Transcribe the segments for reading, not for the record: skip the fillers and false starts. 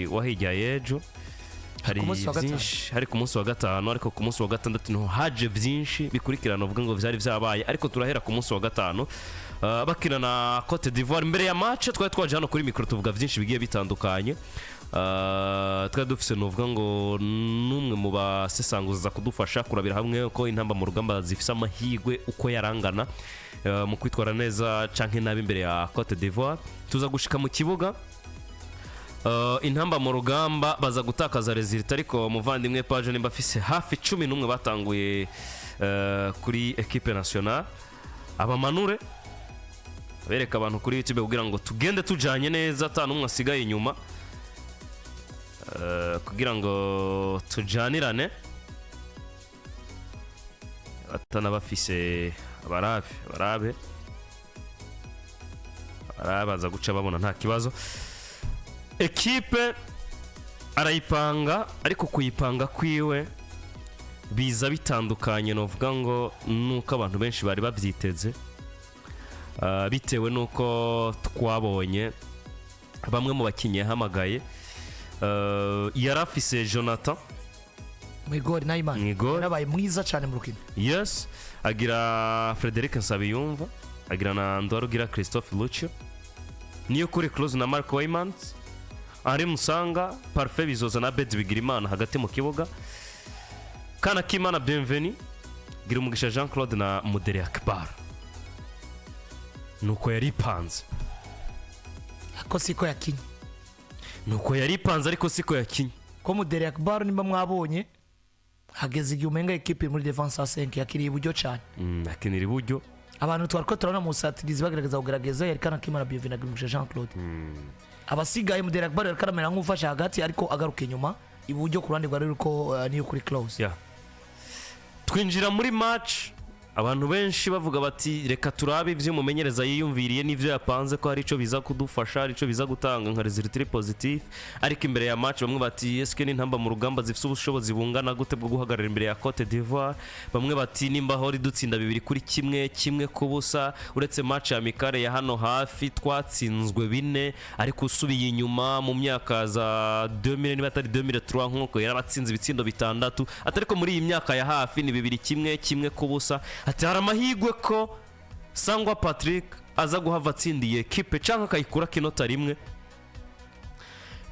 wa hirya y'ejo hari Ku munsi wa gatanu. byinshi. Hari ku munsi wa gatanu, ariko ku munsi wa gatandatu niho haje byinshi bikurikirana, uvuga ngo byari byabaye, ariko turahera ku munsi wa gatanu. Bakina na Cote d'Ivoire. Mbere ya match twari twaje hano kuri mikoro, tuvuga byinshi bigiye bitandukanye. Twari dufise, nuvuga ngo, n'umwe mu basesanguza kudufasha kurabira hamwe uko Intamba mu Rugamba zifise amahirwe uko yarangana mu kwitwara neza canke nabi imbere ya Cote d'Ivoire. Tuza gushika mu kibuga, Intamba mu Rugamba baza gutakaza résultat, ariko muvandimwe page nimba afise hafi 11 batanguye kuri équipe nationale, abamanure bereka abantu kuri YouTube kugira ngo tugende tujanye neza, ata n'umwe asigaye inyuma, kugira ngo tujanirane batana bafise abarabe abarabe abarabe baza guca babona nta kibazo. Ekipe arayipanga, ariko kuyipanga kwiwe biza bitandukanye, novuga ngo, nuko abantu benshi bari babyiteze, bitewe nuko twabonye bamwe mu bakinnyi yahamagaye. Yari afise Jonathan Mwigori Nayimana. Mwigori. Yarabaye mwiza cyane mu rukino. Yes, agira Frederic Nsabiyumva, agira na Ndwarugira Christophe Lucio, niyo kuri Close na Mark Waymans, Henri Musanga, Parfait Bizoza na Bed Bigirimana hagati mu kibuga, Kana Kimana Bienvenu, Girumugisha Jean Claude na Mudere Akbar. Nuko yari ipanze. Ko siko yakinye. Nuko yari ipanze, ariko siko yakinye. Ko Mudere Akbar, nimba mwabonye, hageze igihe umenga ekipe iri muri défense à 5, yakiriye iburyo cyane. Akinira iburyo. Abantu twari ko turabona mu busatirizi bagerageza kugerageza, yari Kana Kimana Bienvenu na Girumugisha Jean Claude. Abasigaye, Mudere Akbar yari karamera nk'ufashe hagati, ariko agaruka inyuma iburyo ku ruhande rwa ruriko niyo kuri Close. Yeah. Twinjira muri match, abantu benshi bavuga bati: "Reka turabe ibyo umumenyereza yiyumviriye n'ibyo yapanze, ko hari icyo biza kudufasha, hari icyo biza gutanga nka résultat positif." Ariko imbere ya match bamwe bati: "Eske n'Intamba mu Rugamba zifite ubushobozi bungana gute bwo guhagarara imbere ya Cote d'Ivoire?" Bamwe bati: "Nimba hori dutsinda 2-1, 1-0, uretse match ya amicale ya hano hafi twatsinzwe bine, ariko usubiye inyuma mu myaka za 2000, niba atari 2003, nk'uko yarabatsinze ibitsindo bitandatu, ati ariko muri iyi myaka ya hafi ni 2-1, 1-0." Ati hari amahirwe ko Sangwa Patrick aza guhava atsindiye ekipe cyangwa akayikura inota rimwe,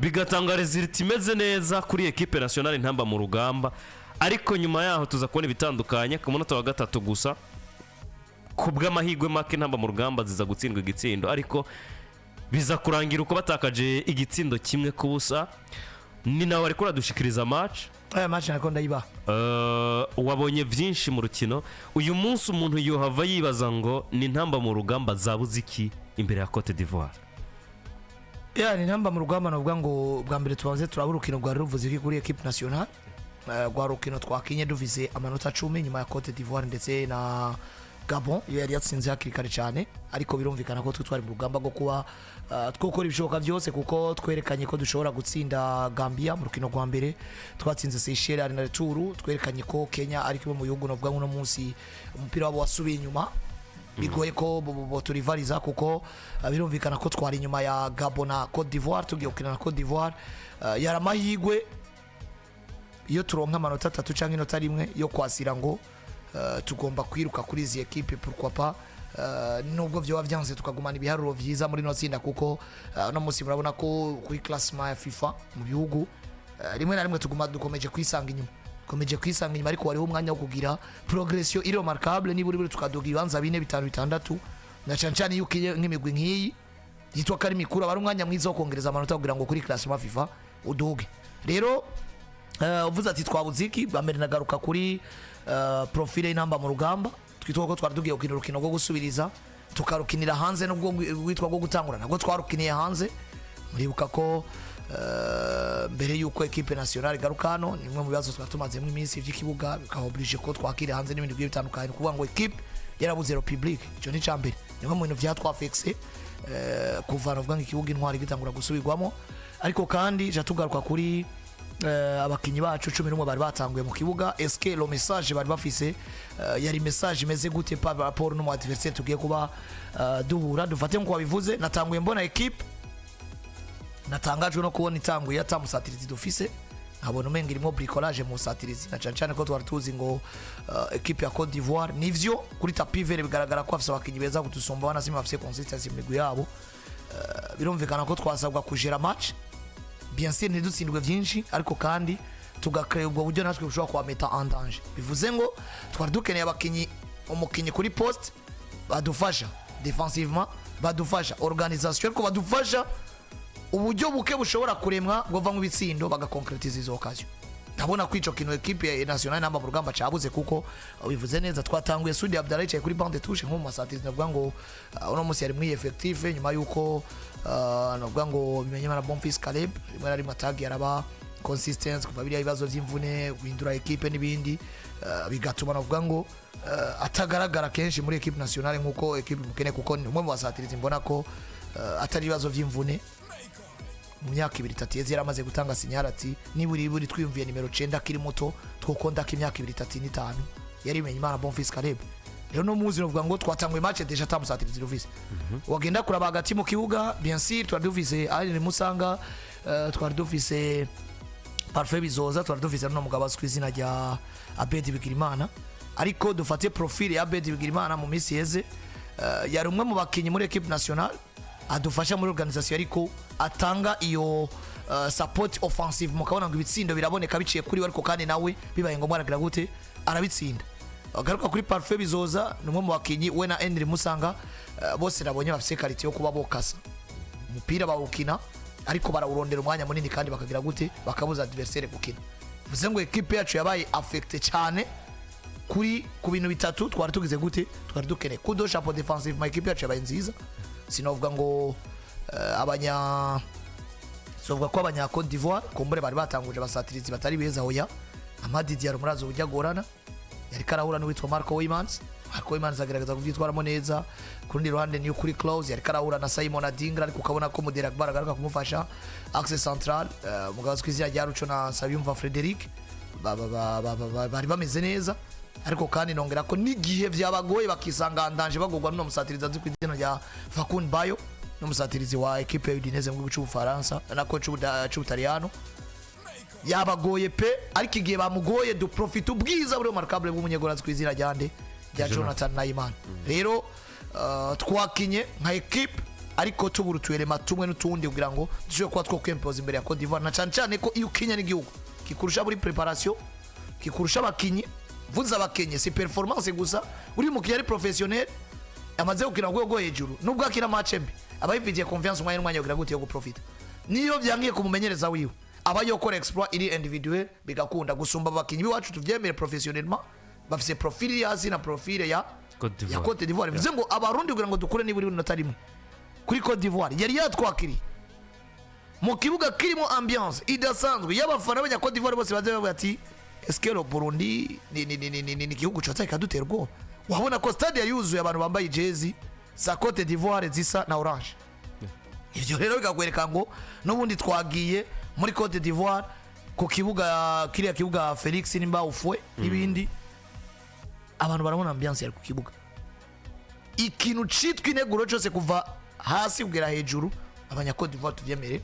bigatanga résultat imeze neza kuri équipe nationale Intamba mu Rugamba. Ariko nyuma yaho tuza kubona ibitandukanye. Ku munota wa gatatu gusa, ku bw'amahirwe make, Intamba mu Rugamba ziza gutsindwa igitsindo, ariko biza kurangira uko batakaje igitsindo 1-0. Ni nawe ariko uradushikiriza match. Aya match nako ndayibaha. Wabonye byinshi mu rukino uyu munsi. Umuntu yohava yibaza ngo ni Intamba mu Rugamba zabuze iki imbere ya Cote d'Ivoire? Ya, ni Intamba mu Rugamba, navuga ngo bwa mbere tubanze turaba urukino rwari ruvuze iki kuri équipe nationale. Rwa rukino twakinye duvize amanota 10 nyuma ya Cote d'Ivoire ndetse na Gabon, iyo yari yatsinze hakiri kare cyane. Ariko birumvikana ko twe twari mu rugamba rwo kuba twokora ibishoboka byose, kuko twerekanye ko dushobora gutsinda Gambia mu rukino rwa mbere, twatsinze Seychelles ari na retour, twerekanye ko Kenya ari kimwe mu bihugu navuga ngo uno munsi umupira wabo wasubiye inyuma, bigoye ko boturivariza, kuko birumvikana ko twari inyuma ya Gabon na Cote d'Ivoire. Tugiye gukina na Cote d'Ivoire, yari amahirwe iyo turonka amanota atatu cyangwa inota rimwe yo kwasira ngo tugomba kwiruka kuri izi ekipe, pourquoi pas, nubwo vyoba vyanse tukagumana ibiharuro vyiza muri no tsinda, kuko uno munsi murabona ko kuri classement ya FIFA mu bihugu, rimwe na rimwe tuguma dukomeje kwisanga inyuma, dukomeje kwisanga inyuma, ariko hariho umwanya wo kugira progression iri remarquable, nibura buri tukaduga ibibanza bine, bitanu, bitandatu, na cyane cyane iyo ukiye nk'imigwi nk'iyi yitwa ko ari mikuru, aba ari umwanya mwiza wo kongereza amanota kugira ngo kuri classement FIFA uduge. Rero uvuze ati twabuze iki, bwa mbere nagaruka kuri profile y'Intamba mu Rugamba. Twitwa ko twari tugiye gukina urukino rwo gusubiriza, tukarukinira hanze, nubwo rwitwa rwo gutangura nabwo twarukiniye hanze. Muribuka ko mbere y'uko équipe nationale igaruka hano, ni bimwe mu bibazo twari tumazemo iminsi by'ikibuga, bikaba obligé ko twakira hanze n'ibindi bigiye bitandukanye. Ni ukuvuga ngo équipe yarabuze le public, icyo ni icya mbere, ni bimwe mu bintu byatwafekise kuva navuga ngo ikibuga Intwari gitangura gusubirwamo. Ariko kandi ja tugaruka kuri abakinyi bacu 11 bari batanguye mu kibuga, eske le message bari bafise yari message imeze gute par rapport n'umu adversaire tugiye kuba duhura? Dufate nkuko wabivuze, natanguye mbona équipe Natangajwe no kubona itanguye atamusatirizi dufise, nkabona umenga irimo bricolage mu busatirizi, na cyane cyane ko twari tuzi ngo equipe ya Cote d'Ivoire, nivyo, kuri tapis vert bigaragara ko afise abakinyi beza kutusumba, banasima bafise consistency mu migwi yabo. Birumvikana ko twasabwa kujera match, bien sûr ntidutsindwe byinshi, ariko kandi tugakrea ubwo buryo natwe bushobora kubameta en danger. Bivuze ngo twari dukeneye abakinyi, umukinyi kuri poste badufasha défensivement, badufasha organisation, ariko badufasha uburyo buke bushobora kuremwa bwova mu bitsindo, bagakonkretiza izo occasion. Ndabona ko ico kintu equipe ya nationale Intamba mu Rugamba cabuze, kuko bivuze neza, twatanguye Sudi Abdallah yicaye kuri banc de touche nko mu masatirizi. Navuga ngo uno munsi yari muri effectif nyuma yuko navuga ngo Bimenyimana Bonfils Caleb rimwe na rimwe atagiye araba consistance kuva biriya bibazo by'imvune, guhindura equipe n'ibindi, bigatuma navuga ngo atagaragara kenshi muri equipe nationale nkuko equipe mukene, kuko ni umwe mu basatirizi mbona ko atari ibibazo by'imvune, mu myaka 2, 3 yeze yaramaze gutanga signal ati niburi buri twiyumviye nimero 9 akiri muto twokonda ko imyaka 2, 3, 5 yari Bimenyimana Bonfils Caleb. Rero no muzi novuga ngo twatanguye match déjà atamusatirizi dufise. Wagenda kuraba hagati mu kibuga, bien sûr twari dufise Allen Musanga, twari dufise Parfait Bizoza, twari dufise n'uno mugabo azwi ku izina rya Abedi Bigirimana. Ariko dufate profile ya Abedi Bigirimana mu minsi yeze, yari umwe mu bakinyi muri equipe nationale adufasha muri organisation, ariko atanga iyo support offensive, mukabona ngo ibitsindo biraboneka biciye kuri we, ariko kandi nawe bibaye ngombwa aragira gute? Arabitsinda. Agaruka kuri Parfait Bizoza, ni umwe mu bakinyi, we na Henry Musanga, bose nabonye bafise qualité yo kuba bokasa umupira, bawukina ariko barawurondera umwanya munini, kandi bakagira gute? Bakabuza adversaire gukina. Bivuze ngo equipe yacu yabaye affecté cyane kuri ku bintu bitatu twari tugize gute? Twari dukeneye. Coup de chapeau défensivement, equipe yacu yabaye nziza. Sinovuga ngo abanya sinovuga ko abanya Cote d'Ivoire kumbure bari batanguje abasatirizi batari beza, hoya. Amad Diallo murazo ujya agorana, yari karahura n'uwitwa Marco Weymans. Marco Weymans agerageza kubyitwaramo neza. Ku rundi ruhande ni kuri Close, yari karahura na Simon Adingra, ariko ukabona ko Muderi Akbar agaruka kumufasha. Axe central, umugabo azwi izina rya Ruco na Sabiyumva Frederic bari bameze neza, ariko kandi nongera ko n'igihe byabagoye bakisanga ndanje bagorwa n'uno musatirizi azwi ku izina rya Vakoun Bayo, n'umusatirizi wa equipe ya Udinese mu gihugu cy'Ubufaransa nako c'Ubutaliyano, yabagoye pe. Ariko igihe bamugoye duprofita ubwiza buri remarquable bw'umunyegora azwi ku izina rya nde? Rya Jonathan Nayimana. Rero twakinye nka equipe, ariko tubura utuyelema tumwe n'utundi kugira ngo dushobore kuba twokwempoza imbere ya Cote d'Ivoire, na cyane cyane ko iyo ukinya n'igihugu kikurusha muri préparation, kikurusha abakinyi. Mvuze abakinyi, si performance gusa. Uri mukinnyi ari professionnel, amaze gukina ku rwego rwo hejuru, nubwo akina match mbi aba yifitiye confiance umwanya n'umwanya kugira gute? Yo guprofita. Niyo byangiye kumumenyereza wiwe, aba yokora exploit iri individuel bigakunda gusumba abakinyi b'iwacu. Tuvyemere, professionnellement bafise profil iri hasi na profil ya Cote ya d'Ivoire. Cote d'Ivoire. Bivuze ngo Abarundi kugira ngo dukure niburi inota rimwe kuri Cote d'Ivoire yari yatwakiriye mu kibuga kirimo ambiance idasanzwe y'abafana b'abanya Cote d'Ivoire, bose baze bavuga ati: "Est-ce que le Burundi ni igihugu cotsa kikadutera ubwoba?" Wabona ko stade yari yuzuye abantu bambaye jezi za Cote d'Ivoire zisa na orange. Ivyo rero bikakwereka ngo n'ubundi twagiye muri Cote d'Ivoire ku kibuga, kiriya kibuga Felix nimba ufwe n'ibindi, abantu barabona ambiance yari ku kibuga. Ikintu citwa ineguro cyose kuva hasi kugera hejuru, abanya Cote d'Ivoire, tuvyemere,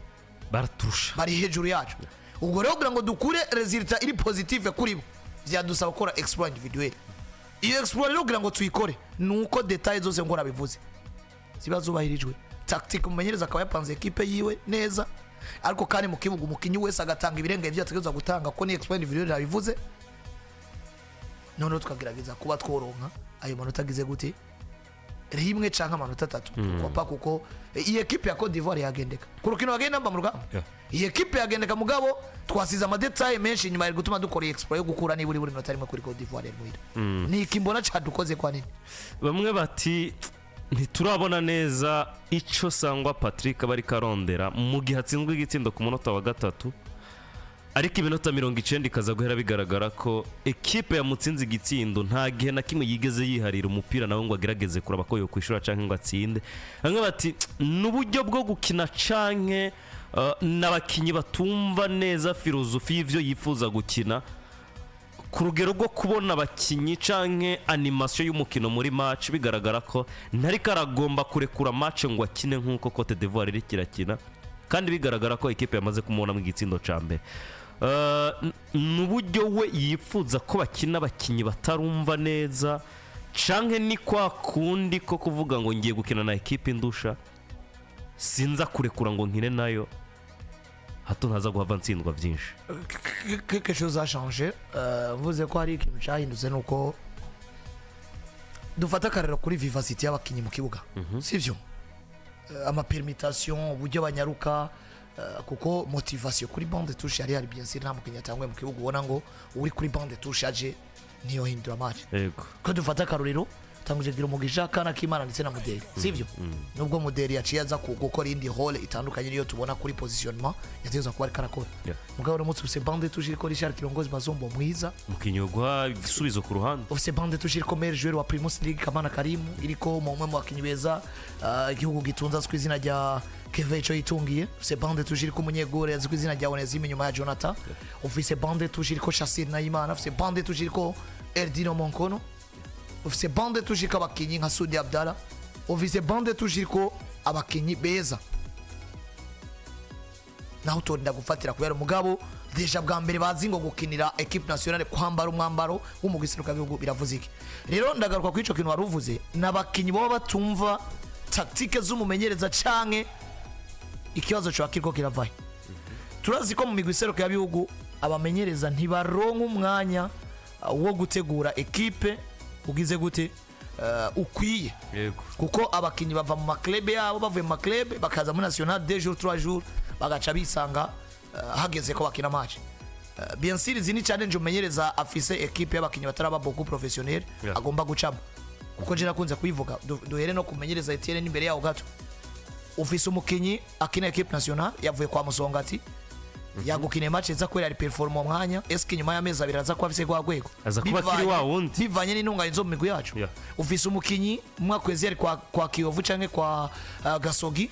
baraturusha. Bari hejuru yacu. Ubwo rero kugira ngo dukure résultat iri positive kuri bo, vyadusaba gukora exploit individuel. Iyo exploit rero kugira ngo tuyikore, ni uko détails zose ngo rabivuze ziba zubahirijwe, tactique umumenyereza akaba yapanze ekipe yiwe neza, ariko kandi mu kibuga umukinnyi wese agatanga ibirenge ibyo ategerezwa gutanga, ko ni exploit individuel nabivuze. Noneho tukagerageza kuba tworonka ayo manota agize gute? Rimwe canke amanota atatu pa, kuko iyi ekipe ya Cote d'Ivoire yagendeka ku rukino bagenda mba mu rugamba. Iyi ekipe yagendeka, mugabo twasize ama détails menshi inyuma yari gutuma dukora iyi exploit yo gukura niburi buri nota rimwe kuri Cote d'Ivoire yari muhira. Ni iki mbona cadukoze kwa nini? Bamwe bati ntiturabona neza icyo Sangwa Patrick aba ariko arondera mu gihe atsinzwe igitsindo ku munota wa gatatu, ariko iminota 90 ikaza guhera bigaragara ko ekipe yamutsinze igitsindo nta gihe na kimwe yigeze yiharira umupira nawe ngo agerageze kuraba ko yokwishura cyangwa ngo atsinde. Bamwe bati ni uburyo bwo gukina canke n'abakinnyi batumva neza philosophie y'ivyo yifuza gukina, ku rugero rwo kubona abakinnyi canke animation y'umukino muri match bigaragara ko ntariko aragomba kurekura match ngo akine nk'uko Cote d'Ivoire iriko irakina. Kandi bigaragara ko ekipe yamaze kumubonamo igitsindo ca mbere. Ni uburyo we yifuza ko bakina abakinnyi batarumva neza, canke ni kwa kundi ko kuvuga ngo ngiye gukina na ekipe indusha, sinza kurekura ngo nkine nayo, hato ntaza guhava ntsindwa byinshi? Quelque chose a changé. Mvuze ko hari ikintu cyahindutse, nuko dufata akarero kuri vivacité y'abakinnyi mu kibuga, sivyo? Ama permutation, uburyo banyaruka, kuko motivation kuri banc de touche yari hari. Bien sûr, nta mukinnyi atanguye mu kibuga ubona ngo uri kuri banc de touche aje niyo hindura match. Ko dufata akarorero, tanguje gira umugisha kana k'Imana ndetse na Muderi, sivyo? Nubwo Muderi yaciye aza gukora indi rôle itandukanye niyo tubona kuri positionnement yategezwa kuba ariko arakora. Mugabo uno munsi ufise banc de touche iriko Richard Kirongozi Bazombo mwiza, umukinnyi guha igisubizo ku ruhande. Ufise banc de touche iriko meilleur joueur wa Primus League Kamana Karimu, iriko umwe mu bakinyi beza igihugu gitunze azwi izina rya Keve ico yitungiye. Ufise banc de touche iriko umunyegore azwi izina rya Onezime nyuma ya Jonathan. Ufise banc de touche iriko Shassir Nayimana. Ufise banc de touche iriko Erdino Monkono. Ufise banc de touche iriko abakinyi nka Sudi Abdallah. Ufise banc de touche iriko abakinyi beza naho utorinda gufatira, kubera umugabo déjà bwa mbere bazi ngo gukinira équipe nationale, kwambara umwambaro w'umugwi bihugu biravuze iki. Rero ndagaruka kuri ico kintu wari uvuze, n'abakinyi baba batumva tactique z'umumenyereza, canke ikibazo coba kiriko kiravahe? Turazi ko mu migwi bihugu abamenyereza ntibaronka umwanya wo gutegura ekipe ugize gute, ukwiye, kuko abakinyi bava mu ma club yabo, bavuye mu ma club bakaza muri national 2 jours, 3 jours, bagaca bisanga hageze ko bakina match. Bien sûr, izi ni challenge umenyereza afise ekipe y'abakinyi bataraba beaucoup professionnel agomba gucamo, kuko je nakunze kubivuga. Duhere no kumenyereza Etienne n'imbere yaho gato. Ufise umukinyi akina équipe nationale, yavuye kwa Musongati, yagukiniye match iza kubera ari perform mu mwanya. Eske nyuma y'amezi 2 aza kuba afise rwa rwego? Aza kuba akiri wa wundi. Bivanye n'intunganye zo mu migwi yacu. Ufise umukinyi umwaka wezi yari kwa Kiyovu canke kwa Gasogi,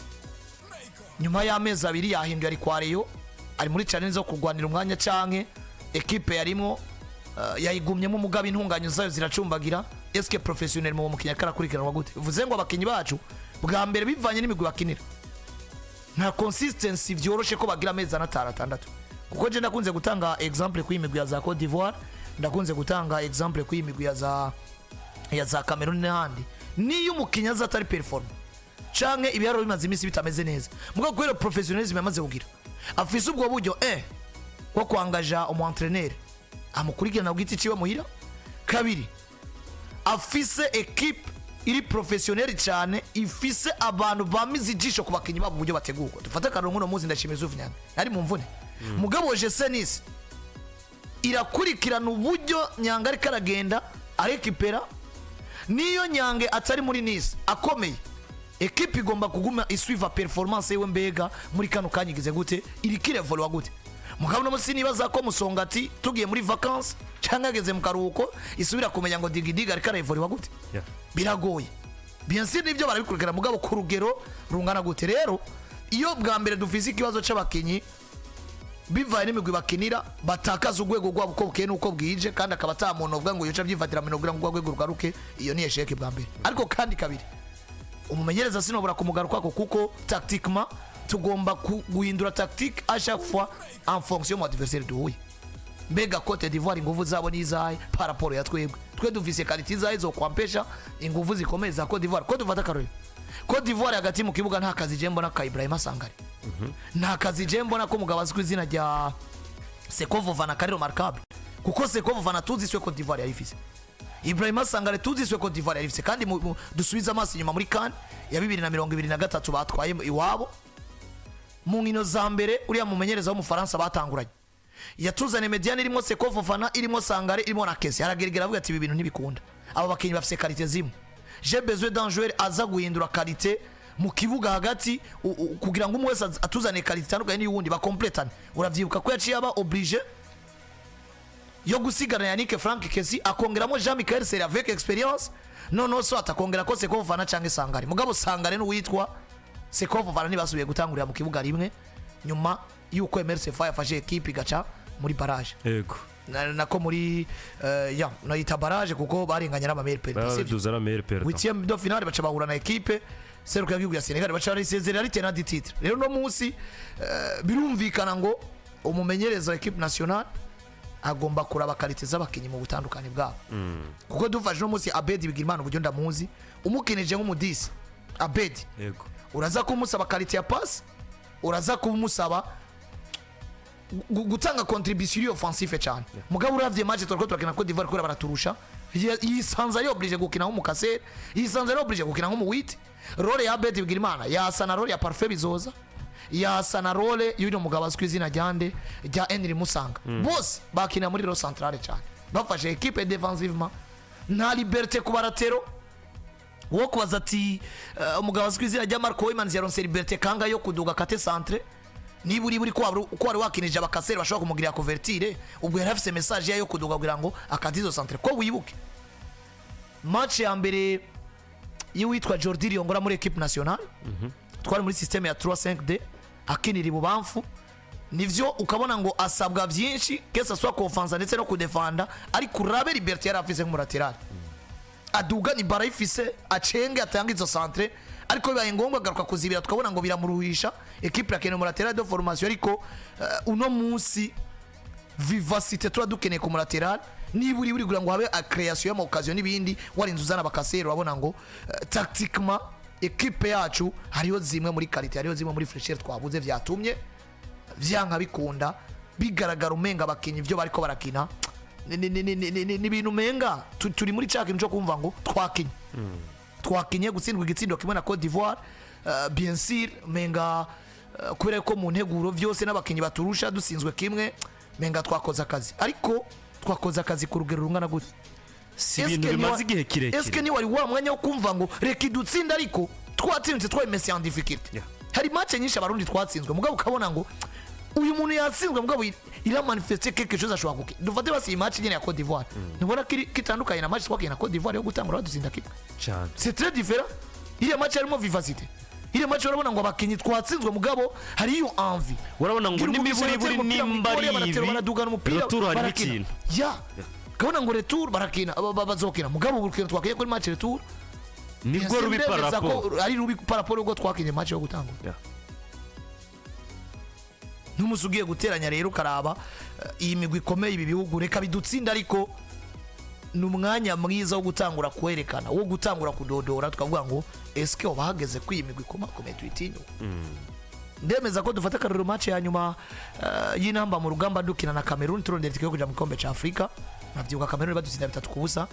nyuma y'amezi 2 yahinduye ari kwa Rayon, ari muri challenge zo kurwanira umwanya, canke ekipe yarimwo yayigumyemo umugabo intunganyo zayo ziracumbagira. Eske professionnel mu mukinyi ariko arakurikiranwa gute? Bivuze ngo abakinyi bacu bwa mbere, bivanye n'imigwi bakinira, nta consistency vyoroshe ko bagira amezi 4, 5, 6, kuko je ndakunze gutanga exemple kuri imigwi ya za Cote d'Ivoire, ndakunze gutanga exemple kuri imigwi ya za Cameroon n'ahandi. Niyo umukinyi aza atari perform canke ibiharuro bimaze iminsi bitameze neza, mugabo kubera professionnalisme yamaze kugira, afise ubwo buryo bwo kwangaja umu entraîneur amukurikirana ku giti ciwe muhira. Kabiri, afise equipe iri professionnel cyane, ifise abantu bamize ijisho ku bakinyi babo, uburyo bategurwa. Dufate akarorero nk'uno munsi, ndashimira Yusuf Nyange ari mu mvune, mugabo OGC Nice irakurikirana uburyo Nyange ariko aragenda arekipera. Niyo Nyange atari muri Nice akomeye, ekipe igomba kuguma isuiva performance yiwe. Mbega muri kano kanya igize gute, iriko irevoluwa gute? Mugabo no musi nibaza ko Musongati tugiye muri vacances cyangwa ageze mu karuhuko isubira kumenya ngo Digidiga ariko arevoluwa gute. Biragoye. Bien sûr, nibyo barabikurikirana, mugabo ku rugero rungana gute? Rero iyo bwa mbere dufise ikibazo c'abakinyi, bivanye n'imigwi bakinira, batakaza urwego rwabo uko bukeye n'uko bwije, kandi akaba ata muntu uvuga ngo yoca abyifatira 40 ngo urwego rugaruke, iyo ni échec bwa mbere. Ariko kandi kabiri, umumenyereza sinobora kumugarukako, kuko tactiquement tugomba guhindura tactique à chaque fois en fonction mu adversaire duhuye. Mbega Cote d'Ivoire inguvu zabo ni izahe par rapport ya twebwe? Twe dufise qualité izahe zo kwampesha inguvu zikomeye za Cote d'Ivoire? Ko dufata akarorero, Cote d'Ivoire hagati mu kibuga nta kazi je mbona ka Ibrahima Sangare, nta kazi je mbona ko mugabo azwi izina rya Seko Fofana kari remarquable, kuko Seko Fofana tuzi swe Cote d'Ivoire yari ifise, Ibrahima Sangare tuzi swe Cote d'Ivoire yari ifise. Kandi dusubize amaso inyuma muri CAN ya 2023 batwaye iwabo, mu nkino za mbere uriya mumenyereza w'Umufaransa batanguranye yatuzaniye médiane irimo Seko Fofana, irimo Sangare, irimo na Kesi. Arageragera avuga ati: "Ibi bintu ntibikunda, aba bakinnyi bafise qualité zimwe, j'ai besoin d'un joueur aza guhindura qualité mu kibuga hagati, kugira ngo umwe wese atuzaniye qualité itandukanye n'iy'uwundi, bakompletane." Uravyibuka ko yaciye aba obligé yo gusigana Yannick Frank Kesi, akongeramo Jean Michael Seri avec expérience, noneho so atakongera ko Seko Fofana cyangwa Sangare. Mugabo Sangare n'uwitwa Seko Fofana ntibasubiye gutangurira mu kibuga rimwe nyuma y'uko Emerse Faé yafashe ekipe igaca muri barrage. Nako muri ya nayita barrage kuko barenganye n'ama meilleurs perdants, sivyo? Baduza na meilleur perdant. Huitième de finale baca bahura na ekipe. Serukiragihugu ya Senegal baca barayisezerera ari tenant du titre. Rero no munsi birumvikana ngo umumenyereza wa équipe nationale agomba kuraba qualité z'abakinnyi mu butandukane bwabo, kuko dufashe no munsi Abedi Bigirimana, uburyo ndamuzi, umukinije nk'umu 10 Abedi, uraza kumusaba qualité ya passe, uraza kumusaba gutanga contribution iri offensive cyane. Mugabo uravye match twariko turakina Cote d'Ivoire, kubera baraturusha, yisanze ari obligé gukina nk'umu casseur, yisanze ari obligé gukina nk'umu 8. Rôle ya Abedi Bigirimana yasa na rôle ya Parfait Bizoza, yasa na rôle y'uno mugabo azwi izina rya nde, rya Henry Musanga. Bose bakina muri rôle centrale cyane, bafashe équipe défensivement, nta liberté ku ba latéraux. Wo kubaza ati umugabo azwi izina rya Marco Weymans yaronse liberté kanga yo kuduga kate centre? Niba uri buri ko wari wakinije aba casseurs bashobora kumugirira couverture, ubwo yari afise message ye yo kuduga kugira ngo akate izo centre. Ko wibuke match ya mbere y'uwitwa Jordi Riongora muri équipe nationale, twari muri système ya 3-5-2, akinira ibubamfu, nivyo ukabona ngo asabwa byinshi, que ce soit kuofansa ndetse no kudefanda, ariko urabe liberté yari afise nk'umu latéral, aduga ni bara ifise acenge atanga izo centre, ariko bibaye ngombwa agaruka kuzibira, tukabona ngo biramuruhisha. Équipe yakeneye umu latéral de formation, ariko uno munsi vivacité tuba dukeneye ku mu latéral, niba uri kugira ngo habe création y'ama occasion n'ibindi, warinze uzana aba casseurs, urabona ngo tactiquement équipe yacu hariho zimwe muri qualité, hariho zimwe muri fraîcheur twabuze, vyatumye vyanka bikunda bigaragara umenga abakinyi ibyo bariko barakina ni ibintu umenga turi muri cya kintu cyo kumva ngo twakinye gutsindwa igitsindo kimwe na Cote d'Ivoire. Bien sûr menga kubera ko mu nteguro byose n'abakinyi baturusha, dutsinzwe kimwe menga twakoze akazi, ariko twakoze akazi ku rugero rungana gute? Si ibintu bimaze igihe kirekire. Eske ni wari wa mwanya wo kumva ngo reka idutsinda, ariko twatsinze twayimese en difficulté? Hari match nyinshi Abarundi twatsinzwe, mugabo ukabona ngo uyu muntu yatsinzwe, mugabo iramanifeste quelque chose ashobora kuki. Dufate basi iyi match nyene ya Cote d'Ivoire, ntubona ko kitandukanye na match twakiye na Cote d'Ivoire yo gutangura badutsinda kimwe? Cyane. C'est très différent. Iriya match harimo vivacité, iriya match urabona ngo abakinyi twatsinzwe, mugabo hari iyo envie. Urabona ngo Gira umugisha, n'imiburiburi baratera umupira nimba ari mu baratera, ibi, baradugana umupira, retour harimo barakina. ikintu. Ya, kabona ngo retour barakina, bazokina, mugabo urukino twakiye kuri match retour nibwo rubi ndemeza par rapport ko ari rubi par rapport ubwo twakinye match yo gutangura. N'umunsi ugiye guteranya rero ukaraba iyi migwi ikomeye, ibi bihugu, reka bidutsinda, ariko ni umwanya mwiza wo gutangura kwerekana, wo gutangura kudodora, tukavuga ngo eske wabahageze ko iyi migwi ikomakomeye tuyitinyuka? Ndemeza ko dufata akarorero match ya nyuma y'intamba mu rugamba dukina na Cameroon, turondera itike yo kuja mu gikombe ca Afurika. Navyibuka Cameroon badutsinda 3-0.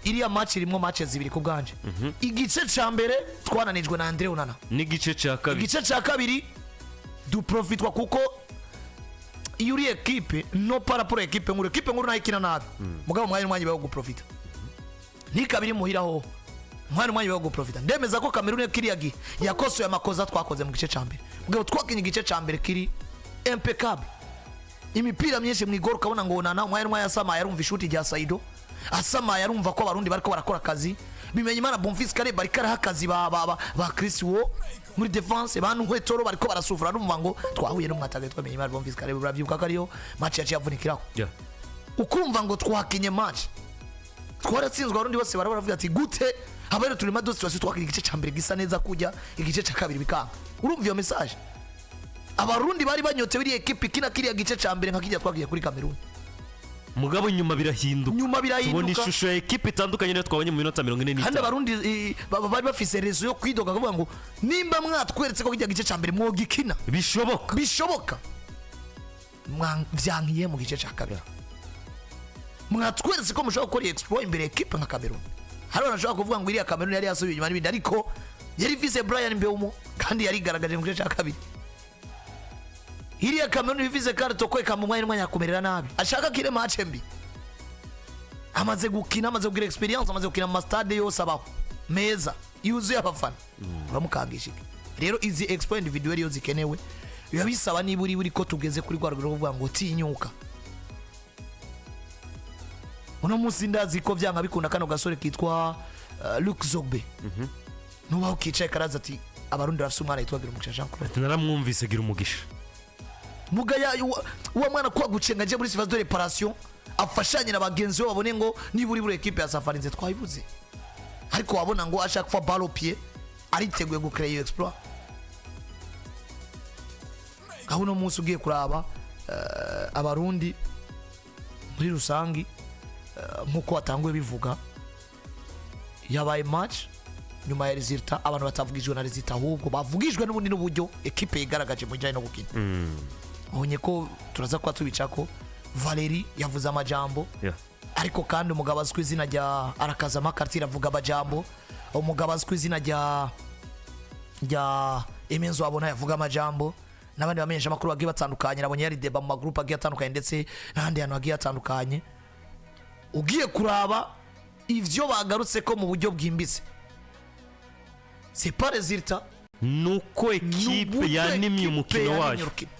Iriya match irimo match zibiri ku bwanje. Igice ca mbere twananijwe na Andre Onana, n'igice cya kabiri. Igice cya kabiri duprofitwa, kuko iyo uri ekipe no par rapport ekipe nkuru, ekipe nkuru nayo ikina nabi, mugabo umwanya n'umwanya bawo guprofita ntikabiri muhira ho, umwanya n'umwanya bawo guprofita. Ndemeza ko Cameroon kiriya gihe yakosoye amakosa twakoze mu gice cya mbere, mugabo twakinye igice cya mbere kiri impeccable, imipira myinshi mu igoro, ukabona ngo Onana umwanya n'umwanya asamaye arumva ishuti rya Saido, asamaye arumva ko Abarundi bariko barakora akazi. Bimenya Imana Bonfils Kareba ariko araha akazi ba Chris Wo muri défense, ba Ntwetoro bariko barasufura, arumva ngo twahuye n'umwataka witwa Bimenya Imana Bonfils Kareba. Urabyibuka ko ariyo match yaciye avunikiraho. Ukumva ngo twakinye match, twaratsinzwe, Abarundi bose bara baravuga ati gute habere turima deux situations, twakinye igice ca mbere gisa neza, kujya igice ca kabiri bikanga. Urumva iyo message Abarundi bari banyotewe iriya ekipe ikina kiriya gice ca mbere nka kijya twagiye kuri Cameroon. Mugabo nyuma birahinduka. Nyuma Tubona birahinduka. ishusho ya ekipe itandukanye niyo twabonye mu minota mirongo ine Kandi n'itanu. Abarundi bari bafise raison yo kwidoga, kuvuga ngo nimba mwatweretse ko kijya gice ca mbere mwogikina bishoboka, bishoboka, vyankiye mu gice ca kabiri, mwatweretse ko mushobora gukora iyi exploit imbere ya ekipe nka Cameroon. Hari abantu bashobora kuvuga ngo iriya Cameroon yari yasubiye inyuma n'ibindi, ariko yari ifise Brian Mbeumo kandi yarigaragaje mu gice ca kabiri. Iriya Cameroon ifise Karl Toko mu mwanya n'umwanya yakumerera nabi, ashaka kire match mbi, amaze gukina, amaze kugira experience, amaze gukina mu mastade yose abaho meza yuzuye abafana, uramukangisha iki? Rero izi exploit individuel iyo zikenewe, biba bisaba niba uri ko tugeze kuri rwa rwego rwo kuvuga ngo tinyuka. Uno munsi ndazi ko byanga bikunda kano gasore kitwa Luc Zogbe nubaho kicaye karaza ati Abarundi bafise umwana yitwa Girumugisha Jean Claude. Naramwumvise, gira umugisha. Mugaya uwa mwana kwa gucenga aje muri surface de réparation, afashanye na bagenzi be, babone ngo niba uri buri ekipe ya Safari nze twayibuze, ariko wabona ngo ashaka kufa balle au pied. Ariteguye gucréer iyo exploit. Aho uno munsi ugiye kuraba Abarundi muri rusangi, nk'uko watanguye bivuga, yabaye match nyuma ya résultat abantu batavugijwe na résultat, ahubwo bavugijwe n'ubundi n'uburyo ekipe yigaragaje mu bijyanye no gukina. Ubonye ko turaza kuba tubicako, Valeri yavuze amajambo, ariko kandi umugabo azwi ku izina rya Arakazama Kartira avuga amajambo, umugabo azwi ku izina rya Emenzo wabona yavuga amajambo, n'abandi bamenyesha amakuru bagiye batandukanye. Nabonye yari débat mu magroupe agiye atandukanye ndetse n'ahandi hantu hagiye hatandukanye. Ugiye kuraba ivyo bagarutse ko mu buryo bwimbitse, c'est pas résultat. Nuko ekipe N'uburyo yanimye ekipe umukino yanimye wayo. Urukino.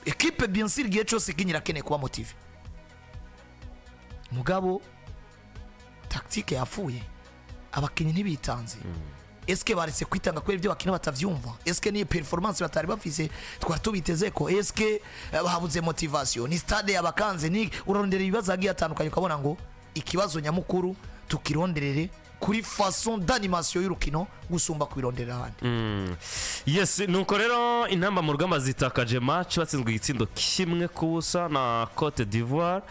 Ekipe, bien sûr, igihe cyose ikinyira irakeneye kuba motivé, mugabo tactique yapfuye, abakinnyi ntibitanze. Eske baretse kwitanga kubera ibyo bakina batavyumva? Eske niyo performance batari bafise twari tubiteze ko? Eske babuze motivation? Ni stade yabakanze? Ni urarondera ibibazo hagiye hatandukanye, ukabona ngo ikibazo nyamukuru tukironderere kuri façon d'animation y'urukino gusumba kubironderera ahandi. Yes, nuko rero Intamba mu Rugamba zitakaje match, batsinzwe igitsindo 1-0 na Cote d'Ivoire.